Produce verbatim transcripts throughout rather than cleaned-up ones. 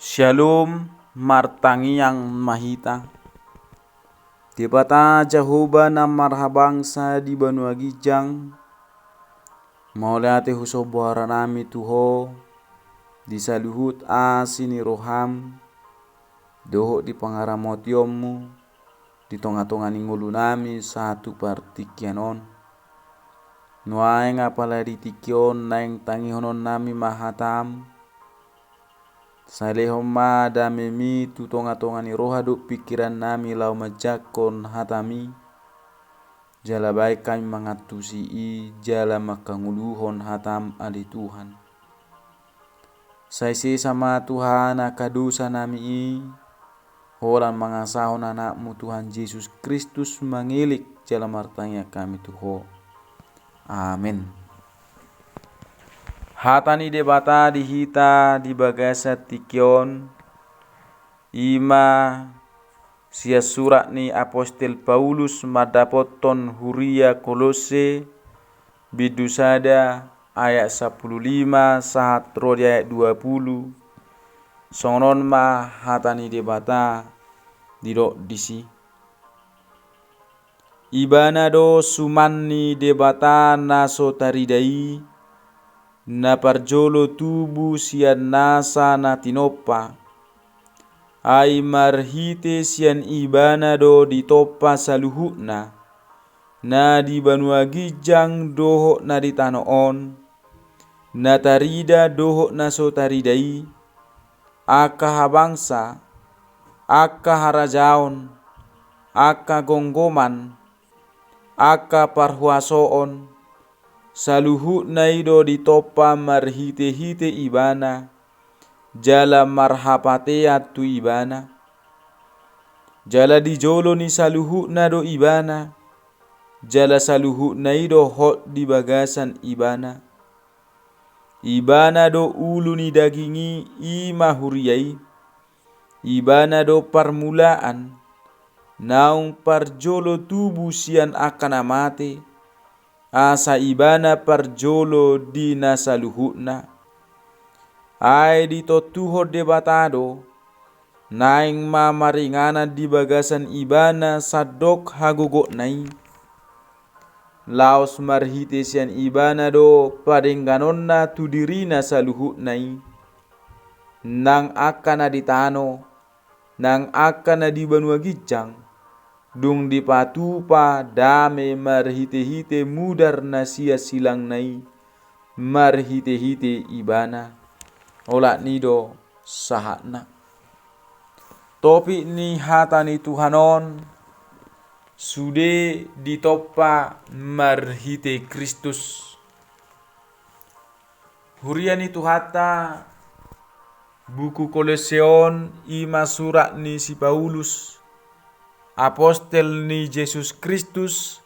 Syalom, martangiang ma hita. Debata Jahowa na marhabangsa di banua ginjang, mauliate husombu aranami tu Ho di saluhut asi ni roham dohot di pangaramotionmu di tongatonga ni ngolunami sahat tu partingkian on. Nuaeng apala di tingki on naeng tangihononnami ma hatam, sai lehon ma damemi tu tongatonga ni roha dohot pingkirannami laho manjangkon hatami, jala baen hami mangantusi i jala manghangoluhon hatam ale Tuhan. Sai sesa ma Tuhan angka dosanami i, holan mangasahon Anakmu Tuhan Jesus Kristus mangelek jala martangiang hami tu Ho. Amen. Hata ni Debata di hita di bagasan tingki on, i ma sian surat ni Apostel Paulus mandapothon huria Kolosse, bindu sada ayat sampulu lima sahat ro di ayat dua pulu. Songon on ma hata ni Debata didok disi. Ibana do suman ni Debata na so tarida i, na parjolo tubu sian nasa na tinompa. Ai marhite sian Ibana do ditompa saluhutna, na di banua ginjang dohot na di tano on, na tarida dohot na so tarida i, angka habangsa, angka harajaon, angka gomgoman, angka parhuasoon, saluhutna i do ditompa marhitehite Ibana, jala marhapatean tu Ibana. Jala di jolo ni saluhutna do Ibana, jala saluhutna i do hot di bagasan Ibana. Ibana do ulu ni daging i, i ma huria i. Ibana do parmulaan, naung parjolo tubu sian angka na mate, asa Ibana parjolo di na saluhutna. Ai ditontuhon Debata do, naeng ma maringanan di bagasan Ibana sandok hagogotna i. Laos marhite sian Ibana do padengganonna tu dirina saluhutna i, nang angka na di tano, nang angka na di banua ginjang, dung dipatupa dame marhitehite mudar na sian silangna i, marhitehite Ibana. Olat ni do sahatna. Topik ni hata ni Tuhan on, sude ditompa marhite Kristus. Huria ni Tuhanta, buku Kolosse on i ma surat ni si Paulus, apostel ni Jesus Kristus,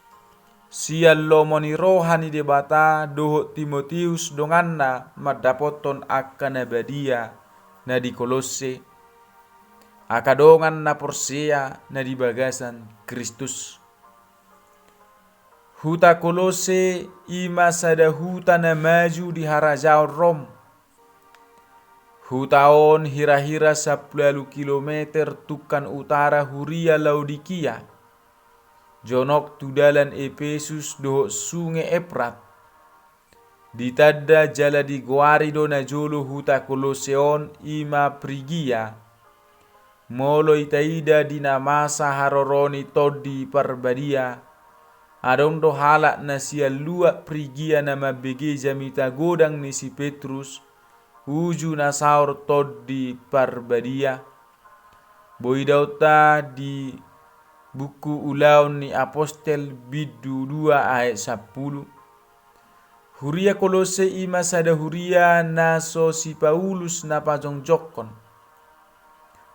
sian lomo ni roha ni Debata dohot Timoteus donganna mandapothon angka na badia na di Kolosse, angka dongan na porsea na di bagasan Kristus. Huta Kolosse i ma sada huta na maju di harajaon Rom. Huta on hirahira sampulu ualu kilometer tungkan utara huria Laodikia, jonok tu dalan Epesus dohot sunge Eprat. Ditanda jala digoari do najolo huta Kolosse on i ma Prigia. Molo taida di na masa haroro ni Tondi Parbadia, adong do halak na sian luat Prigia na mambege jamita godang ni si Petrus, uju na saor Tondi Parbadia. Boi idaonta di buku Ulaon ni Apostel bindu dua ayat sampulu. Huria Kolosse i ma sada huria na so si Paulus na pajongjongkon.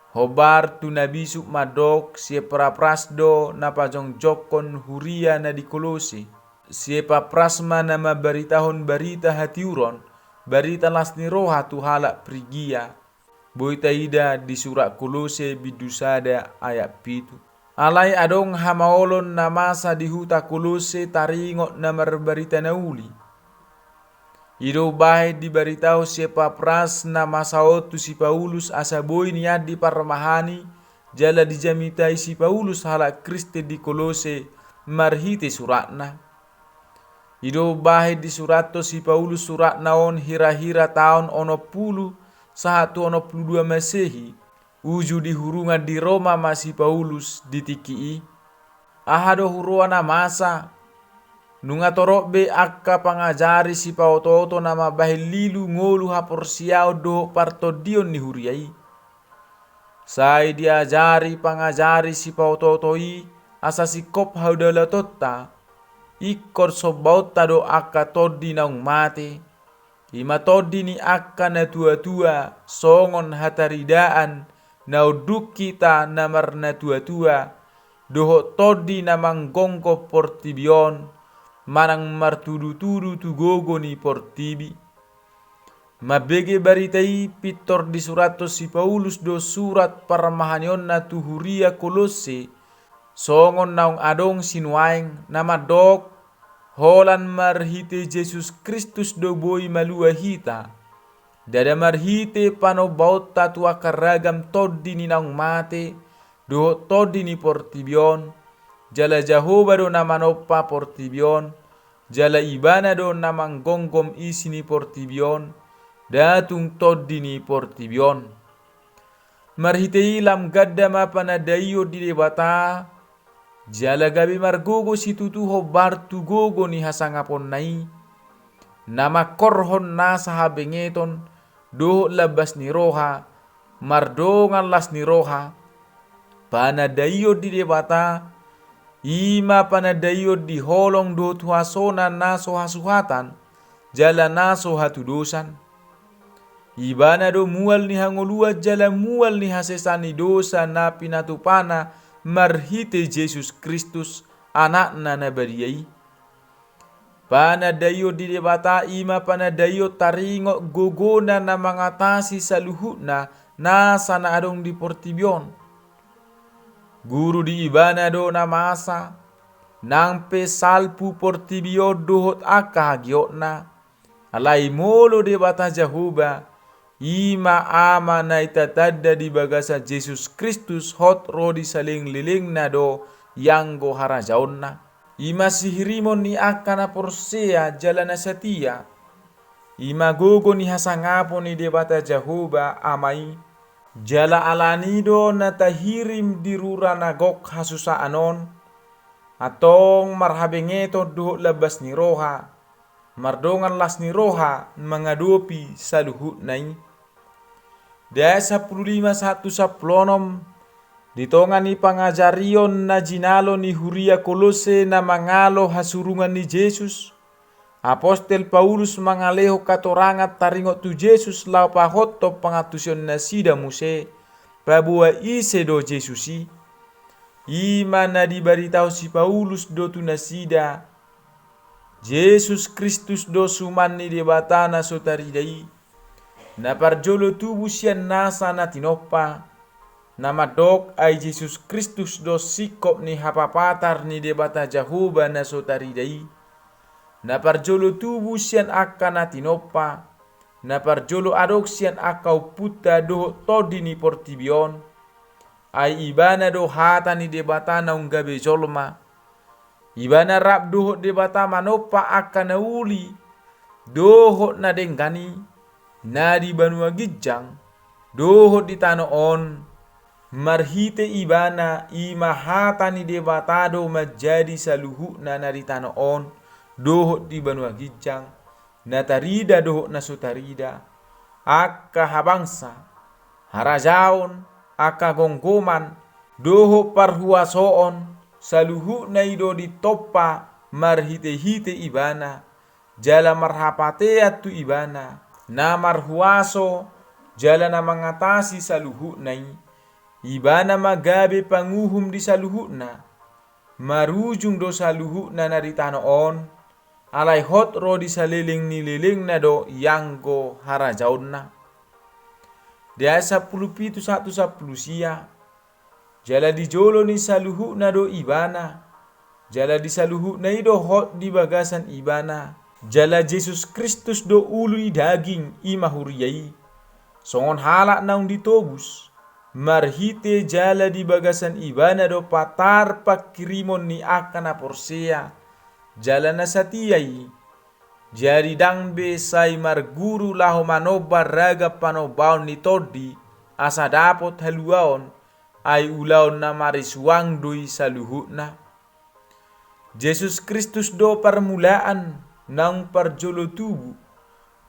Hombar tu na bisuk mandok si Epapras do na pajongjongkon huria na di Kolosse. Si Epapras ma na mambaritahon barita hatiuron, barita las ni roha tu halak Prigia. Boi taida di surat Kolosse bindu sada ayat pitu. Alai adong hamaolon na masa di huta Kolosse taringot na marbarita na uli. I do umbahen dibaritahon si Epapras na masa on tu si Paulus asa boi nian diparmahani jala dijamitai si Paulus halak Kristen di Kolose marhite suratna. I do umbahen disurathon si Paulus suratna on hira-hira taon onom pulu sahat tu onom pulu dua Masehi, uju di hurungan di Roma ma si Paulus di tingki i. Aha do huroha na masa? Nunga torop be angka pangajari sipaoto-oto na mambahen lilu ngolu haporseaon dohot partondion ni huria i. Sai diajari pangajari sipaoto-oto i asa singkop haudalatonta, ingkon sombaonta do angka tondi naung mate, i ma tondi ni angka na tua-tua songon hataridaan na unduk hita na marnatua-tua, dohot tondi na manggonggom portibi on, manang martudu-tudu tu gogo ni portibi. Mambege barita i pintor disurathon si Paulus do surat parmahanionna tu huria Kolose, songon naung adong sinuaeng na mandok, holan marhite Jesus Kristus do boi malua hita. Ndada marhite panombaonta tu angka ragam tondi ni naung mate, dohot tondi ni portibi on, jala Jahowa do na manompa portibi on, jala Ibana do na manggonggom isi ni portibi on, nda tung tondi ni portibi on. Marhite i lam ganda ma panandaion di Debata, jala gabe margogo situtu hombar tu gogo ni hasangaponna i, na mangkorhon nasa habengeton, dohot lambas ni roha, mardongan las ni roha. Panandaion di Debata, i ma panandaion di holong dohot huasona na so hasuhatan, jala na so hatudosan. Ibana do mual ni hangoluan jala mual ni hasesaan ni dosa na pinatupana marhite Jesus Kristus, Anakna na badia i. Panandaion di Debata i ma panandaion taringot gogona na mangatasi saluhutna nasa na adong di portibi on. Guru di Ibana do na masa, nang pe salpu portibi on dohot angka hagiotna. Alai molo Debata Jahowa, i ma Ama na itatanda di bagasan Jesus Kristus hot ro di saleleng-lelengna do ianggo harajaonna. I ma sihirimon ni angka na porsea jala na satia. I ma gogo ni hasangapon ni Debata Jahowa Ama i. Jala alani do na tahirim di rura na gok hasusaan on, antong marhabengeton dohot lambas ni roha, mardongan las ni roha mangadopi saluhutna i. Di ayat sampulu lima sahat tu sampulu onom, di tonga ni pangajarion na jinalo ni huria Kolose na mangalo hasurungan ni Jesus, Apostel Paulus mangalehon hatorangan taringot tu Jesus laho pahothon pangantusion nasida muse, paboa ise do Jesus i. I ma na dibaritahon si Paulus do tu nasida, Jesus Kristus do suman ni Debata na so tarida i, na parjolo tubu sian nasa na tinompa, na mandok ai Jesus Kristus do singkop ni hapapatar ni Debata Jahowa na so tarida i, na parjolo tubu sian angka na tinompa, na parjolo adong sian angka ompunta dohot tondi ni portibi on. Ai Ibana do hata ni Debata naung gabe jolma. Ibana rap dohot Debata manompa angka na uli dohot na denggan i, na di banua ginjang dohot di tano on. Marhite Ibana i ma hata ni Debata do manjadi saluhutna na di tano on dohot di banua ginjang, na tarida dohot na so tarida, angka habangsa, harajaon, angka gomgoman, dohot parhuasoon, saluhutna i do ditompa marhite-hite Ibana, jala marhapatean tu Ibana, na marhuaso, jala na mangatasi saluhutna i. Ibana ma gabe panguhum di saluhutna, marujung do saluhutna na di tano on, alai hot ro di saleleng ni lelengna do ianggo harajaonna. Di ayat sampulu pitu sahat tu sampulu sia, jala di jolo ni saluhutna do Ibana, jala di saluhutna i do hot di bagasan Ibana, Jala Jesus Kristus do ulu ni daging, i ma huria i. Songon halak naung ditobus, marhite jala di bagasan Ibana do patar pangkirimon ni angka na porsea jala na satia i. Jadi ndang be sai marguru laho manomba ragam panombaon ni tondi asa dapot haluaon, ai ulaon na marisuang do i saluhutna. Jesus Kristus do parmulaan naung parjolo tubu,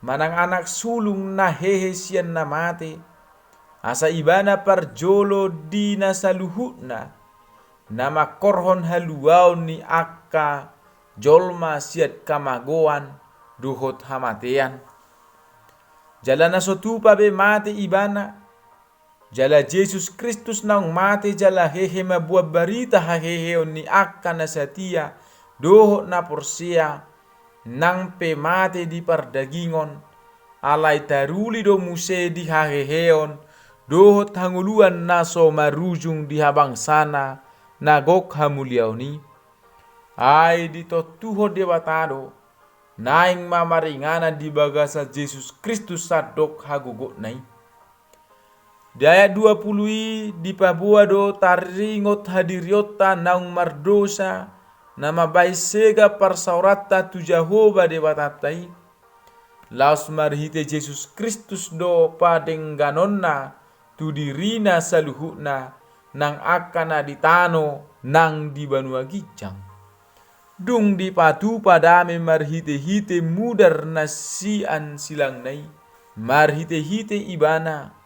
manang anak sulung na hehe sian na mate, asa Ibana parjolo di na saluhutna, na mangkorhon haluaon ni angka jolma sian hamagoan dohot hamatean. Jala na so tupa be mate Ibana, jala Jesus Kristus naung mate jala hehe mamboan barita haheheon ni angka na satia dohot na porsea, nang pe mate di pardagingon, alai taruli do muse di haheheon dohot hangoluan na so marujung di habangsana na gok hamuliaon i. Ai ditontuhon Debata do, naeng ma maringanan di bagasan Jesus Kristus sandok hagogotna i. Di ayat dua pulu i dipaboa do taringot hadirionta naung mardosa, na mambahen sega parsaoranta tu Jahowa Debatanta i. Laos marhite Jesus Kristus do padengganonna tu dirina saluhutna, nang angka na di tano nang di banua ginjang. Dung dipatupa dame marhite-hite mudar na sian silangna i, marhite-hite Ibana,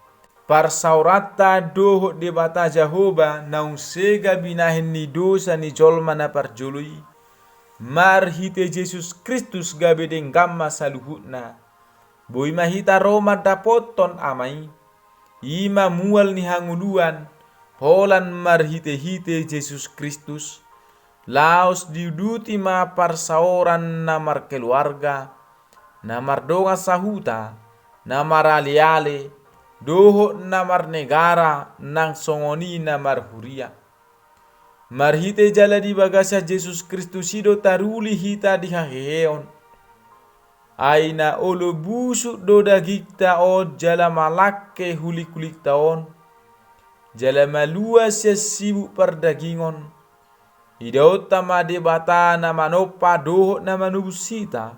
parsaoranta dohot Debata Jahowa naung sega binahen ni dosa ni jolma na parjolo i, marhite Jesus Kristus gabe denggan ma saluhutna. Boi ma hita ro mandapothon Ama i, i ma mual ni hangoluan, holan marhite-hite Jesus Kristus. Laos diuduti ma parsaoran na markeluarga, na mardongan sahuta, na marale-ale, dohot na marnegara, nang songon i na marhuria. Marhite jala di bagasan Jesus Kristus i do taruli hita di haheheon. Ai na olo busuk do dagingta on jala malangke hulik-hulikta on, jala malua sian sibuk pardagingon. Idaonta ma Debata na manompa dohot na manobus hita.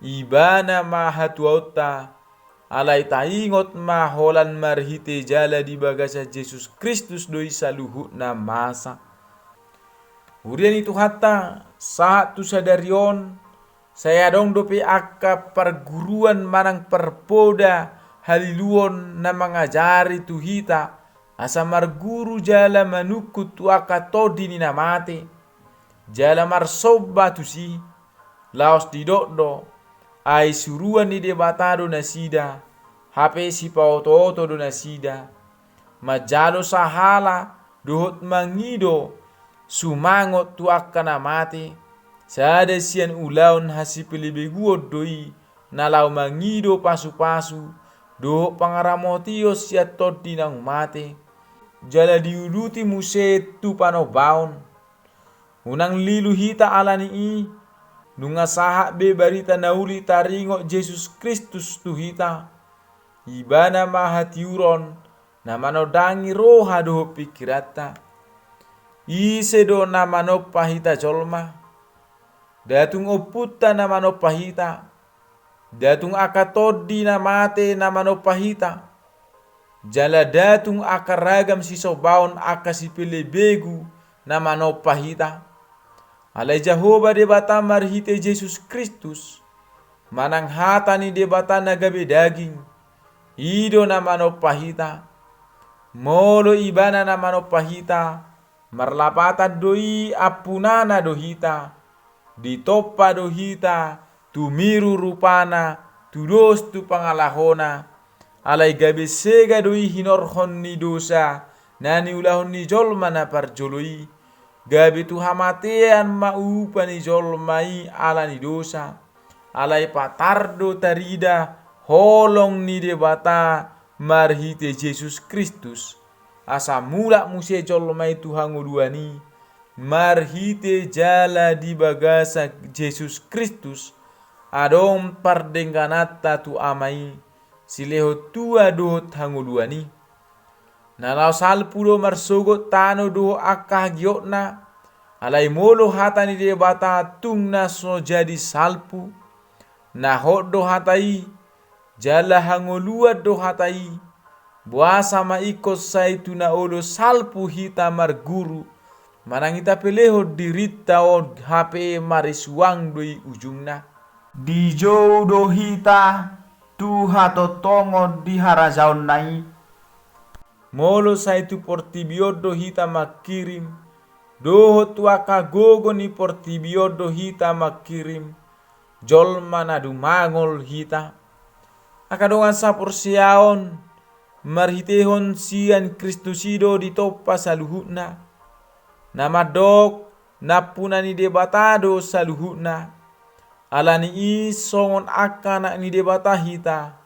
Ibana ma hatuaonta, alai taingot ma holan marhite jala di bagasan Jesus Kristus do i saluhutna masa. Huria ni Tuhanta, sahat tu sadari on, sai adong dope angka parguruan manang parpoda haliluon na mangajari tu hita, asa marguru jala manungkun tu angka tondi ni na mate, jala marsomba tusi, laos didok do, ai suruan ni Debata do nasida, hape sipaoto-oto do nasida. Manjalo sahala dohot mangido sumangot tu angka na mate, sada sian ulaon hasipelebeguon do i, na laho mangido pasu-pasu dohot pangaramotion sian tondi naung mate, jala diuduti muse tu panombaon. Unang lilu hita ala ni i, nunga sahat be barita na uli taringot Jesus Kristus tu hita. Ibana ma hatiuron, na manondangi roha dohot pingkiranta. Ise do na manompa hita jolma? Nda tung ompunta na manompa hita. Nda tung angka tondi na mate na manompa hita. Jala nda tung angka ragam sisombaon angka sipelebegu na manompa hita. Alai Jahowa Debata marhite Jesus Kristus, manang hata ni Debata na gabe daging, i do na manompa hita. Molo Ibana na manompa hita, marlapatan do i ampunana do hita, ditompa do hita, tumiru rupana, tudos tu pangalahona, alai gabe sega do i hinorhon ni dosa na niulahon ni jolma na parjolo i, gabe tu hamatean ma upa ni jolma i ala ni dosa. Alai patar do tarida holong ni Debata marhite Jesus Kristus, asa mulak muse jolma i tu hangoluan i, marhite jala di bagasan Jesus Kristus, adong pardenggananta tu Ama i, silehon tua dohot hangoluan i. Na laho salpu do marsogot tano dohot angka hagiotna, alai molo hata ni Debata tung na so jadi salpu. Na hot do hata i, jala hangoluan do hata i. Boasa ma ingkon sai tu na olo salpu hita marguru, manang hita pelehon dirinta on hape marisuang do i ujungna. Dijou do hita tu hatongtongon di harajaonna i. Molo sai tu portibi on do hita mangkirim, dohot tu angka gogo ni portibi on do hita mangkirim, jolma na dumangol hita. Angka dongan saporseaon, marhitehon sian Kristus i do ditompa saluhutna. Na mandok nampuna ni Debata do saluhutna. Alani i songon angka anak ni Debata hita,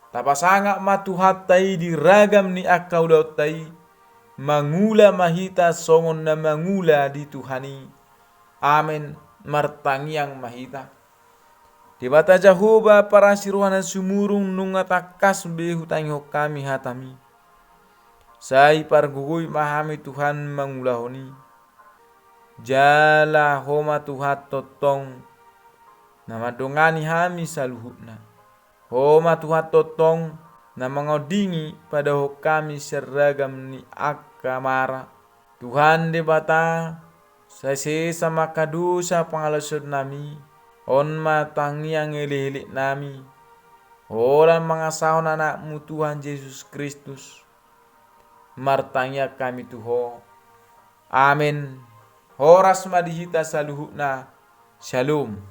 tapasangap ma Tuhanta i di ragam ni angka ulaonta i, mangula ma hita songon na mangula di Tuhan i. Amen. Martangiang ma hita. Debata Jahowa parasi roha na sumurung, nunga tangkas be hutangihon hami hataMi. Sai pargogoi ma hami Tuhan mangulahon i. Jala Ho ma Tuhan tongtong na mandongani hami saluhutna. Ho ma Tuhan tongtong na mangaondingi padaohon hami sian ragam ni angka mara. Tuhan Debata, sai sesa ma angka dosa pangalaosionnami, on ma tangiang elekeleknami, holan mangasahon AnakMu Tuhan Jesus Kristus, martangiang hami tu Ho. Amen. Horas ma di hita saluhutna. Syalom.